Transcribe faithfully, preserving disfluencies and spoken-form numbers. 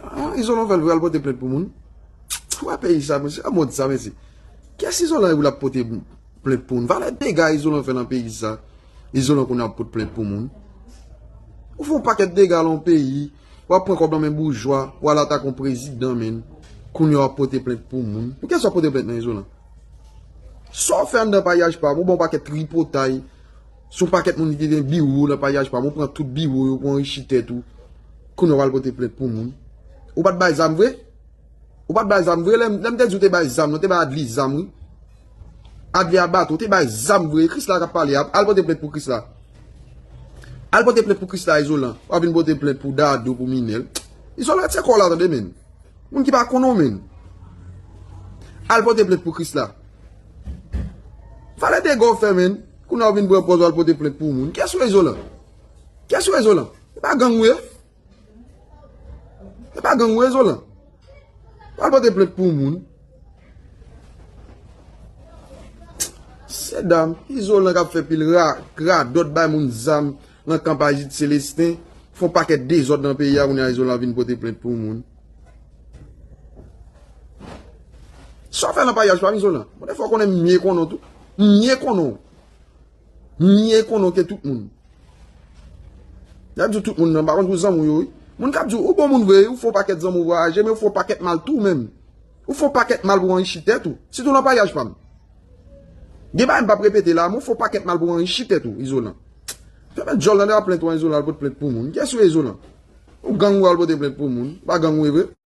Ah, Izolan fè l vre, al pote plent pou moun. Ou wè peyi sa, mesye, a mòd sa, mesye. Kiyès Izolan e pou l ap pote plent pou moun? Valè dega Izolan fè nan peyi sa. Izolan kounye a ap pot plent pou moun. Ou fè yon pakèt dega lan yon peyi, w ap pran kòb nan men boujwa, w al atake yon prezidan, menn. Kounye a w ap pote plent pou moun. Pou kiyès w ap pote plent nan Izolan? Sa w fè anndan Payaj Pam, ou ban yon pakèt tripotay. Se yon pakèt moun ki te gen biwo nan Payaj Pam, ou pran tout biwo yo pou anrichi tèt ou. Kounye a w al pote plent pou moun. Ou pa t bay zam vre? Ou pa t bay zam vre? Lè m, lè m te di w te bay zam, non, te bay Adli zam, wi. Adli a bato, te bay zam vre. Krisla k ap pale a, al pote plent pou Krisla. Al pote plent pou Krisla, Izolan. W ap vin pote plent pou Dadou, pou Minèl. Izolan, se kò w la, tande, menn. Moun ki pa konnen w, menn. Al pote plent pou Krisla. Valè dega w fè, menn. Kounye a w vin pran pòz w al pote plent pou moun. Kiyès ou ye, Izolan? Kiyès ou ye, Izolan? E pa gang ou ye? E pa gang ou ye, Izolan? Al pote plent pou moun. Se dam, Izolan k ap fè pil ra, radòt, bay moun zam nan kanpay Jid Selestin. Fè yon pakèt dezòd nan peyi a, kounye a Izolan vin pote plent pou moun. Sa w fè nan Payaj Pam, Izolan? Bon, defwa w konnen m mye konnen w tou. M mye konnen w. M mye konnen w ke tout moun. Y ap di w tout moun nan, m pa konn pou zanmi w yo, wi. Moun k ap di w, ou bon moun vre, ou fè yon pakèt zanmi w vwayaje, men ou fè yon pakèt mal tou menm. Ou fè yon pakèt mal pou w anrichi tèt ou. Sitou nan Payaj Pam. Gen bagay m p ap repete la, men ou fè yon pakèt mal pou w anrichi tèt ou, Izolan. Fèmen djòl nan, depi w ap plent ou an Izolan, al pote plent pou moun. Kiyès ou ye, Izolan? Ou gang ou al pote plent pou moun. Pa gang ou ye vre?